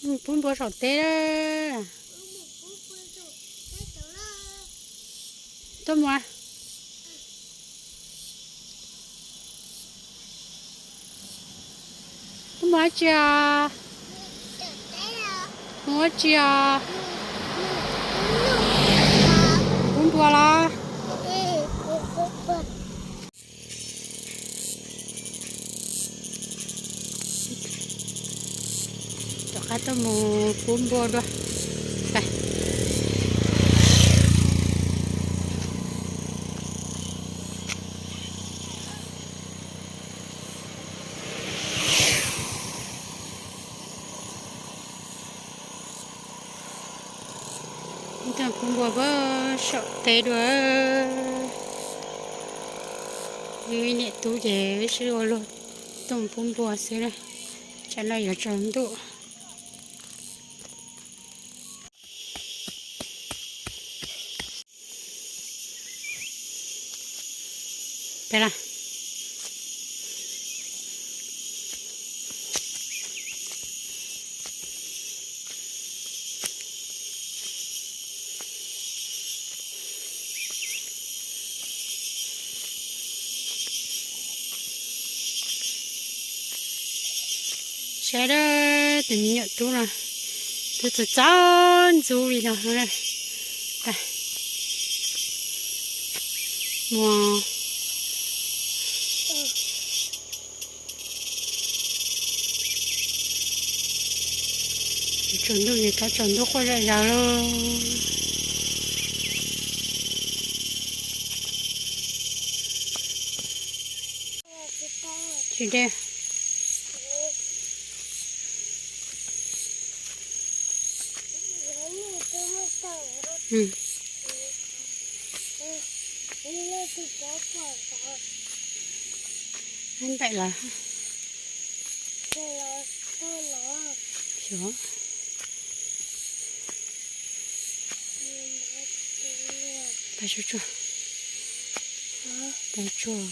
Pub npua saum teb. Tuaj mus. Tuaj mus dab tsi os? Mus dab tsi os? Pub npua los? Rov qab tuaj mus pub npua dua. Pub npua pab saum teb dua. Wb niam tub ces wb sib ua luag tuaj pub npua xwb na. Tsam no yuav tsaus ntuj. Peb las. Saib dab, tus me nyuam tub no, twb txaus txaus ntxub li no. Mus. Tsaus ntuj, kab tsaus ntuj quaj zom zaws lauj. Tsis de. Npaim lawm. Xyov. Tsuag tsuag. Tsuag tsuag.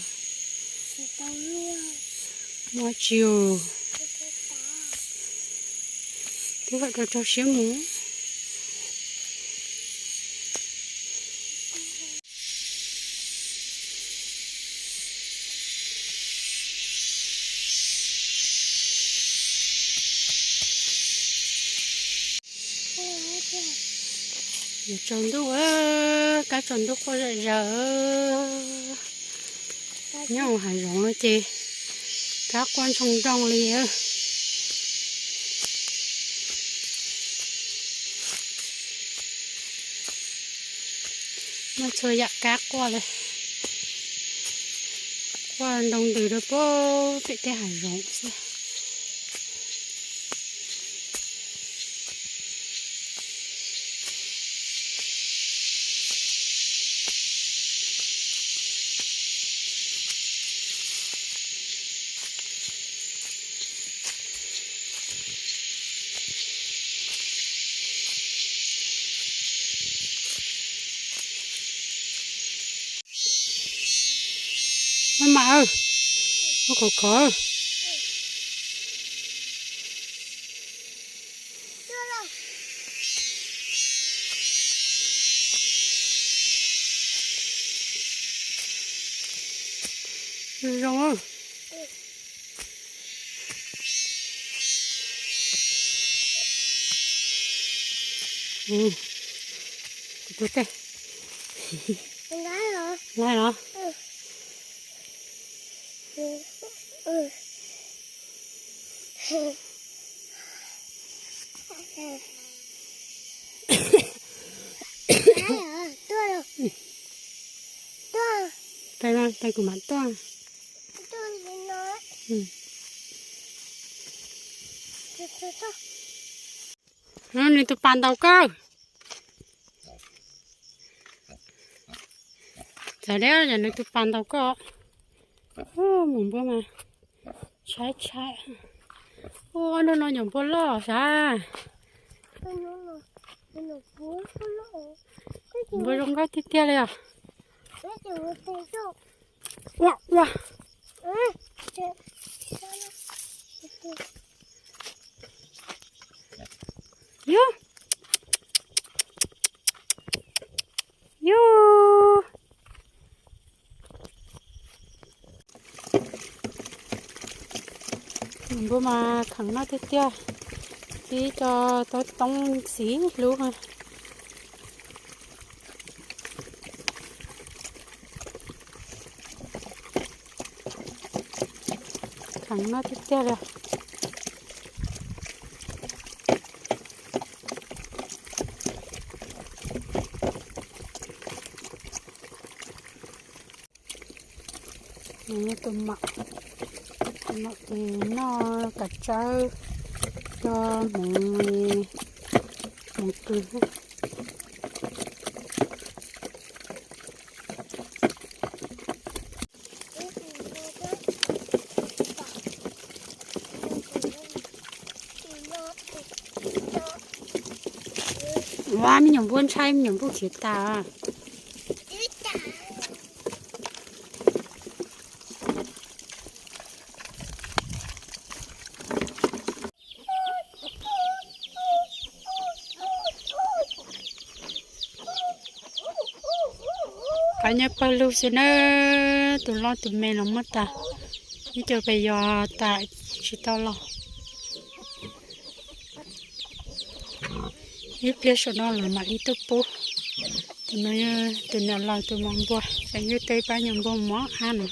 Muaj tsis. Twb kom rau rau siab mus. Yuav tsaus ntuj, kab tsaus ntuj quaj zom zaws. Nyob hauv hav zoov no ces kab quaj ntsoog nrooj li. Muaj txhua yam kab quaj li. Quaj ntoo ntws rau pem tej hav zoov xwb. Maj mam, ua khov khov. Zoo. Tus teg. Nqa los. Tuaj, tuaj, kuv mam tuaj. Nws tus pas ntaus koj. Txawm deb, yog nws tus pas ntaus koj. Mus npua mas tshaib tshaib. Ua nrog no nyuam npua loj sav. Npua zoo nkauj tiag tiag li os. Ua ua. Yog, yog. Npua mas kheev noj tiag tiag, tib co tob toob ntxim hlub. Kheev noj tiag tiag li. Tus mam, tus mam ces noj kav tsawb coj hmoov, hmoov kws. Ua, me nyuam npua ntshai, me nyuam npua khiav tas. Qab nyob pawg lug xwb na, tus loj tus me los muab tas, ib co pes yos tas tsis tau los. Ib pliag saum no lawv mam li tuaj pub. Tus no, tus niam laus tus mam npua, tseem yog tej pab nyuag npua mos ab no.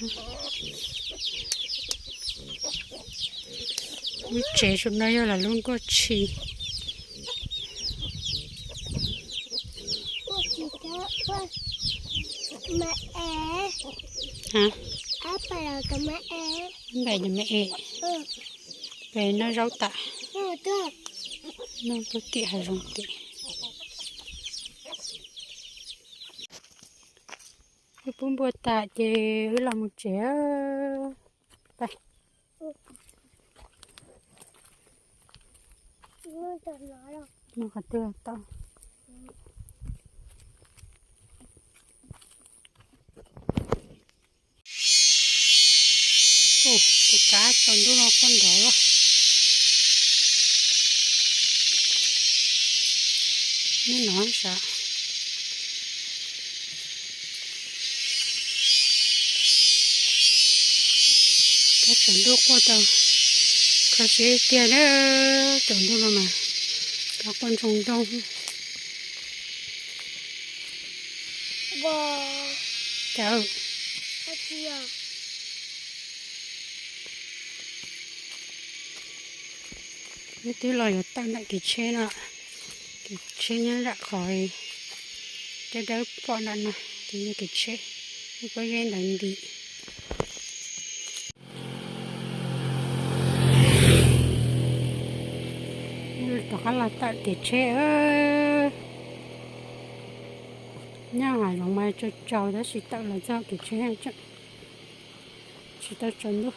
Lub tsev saum no yog lawv lub nkuaj tshis. Npam cov me es, pem noj zaub tas, noj tuaj tim hav zoov tim. Wb pub npua tas ces wb los mus tsev. Mus qhov twg tau. Tus kab tsaus ntuj no quaj nrov lawm. Neb no sav. Kab tsaus ntuj quaj tau kho siab tiag na, tsaus ntuj no mas kab quaj ntsoog ntsoog. Cas, wb twb los yuav tawm ntawm kev tsheb no, kev tsheb nyob nram qhov dawb dawb pom nram no, ces yog kev tsheb, pob zeb ntawd nti. Rov qab los tawm kev tsheb. Nyob hav zoov mas tsaus tsaus tab sis tawm los txog kev tsheb tseem tsis tau tsaus ntuj.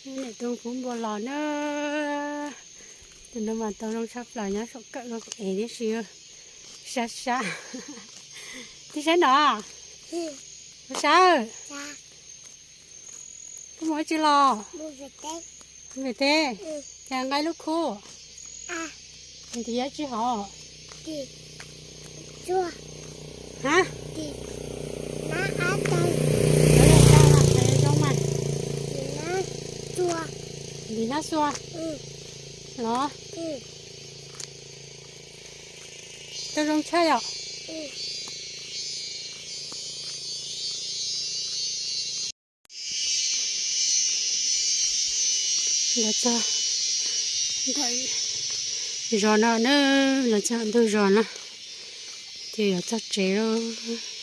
Niam tus pub npua los na. Tus no mas tau zoo tshaj plaws nyob saum kawm es tib si, sab sab. Tib sab no, sab. Koj mus ua tsi los? Mus ve teb. Cas nqa lub khub? Nti dab tsi hov? Ha? Nti hnab xua los? Tau zoo tshaj yom? Los txog ntawm zos no na, los txog ntug zos no ces yuav txog tsev lawm.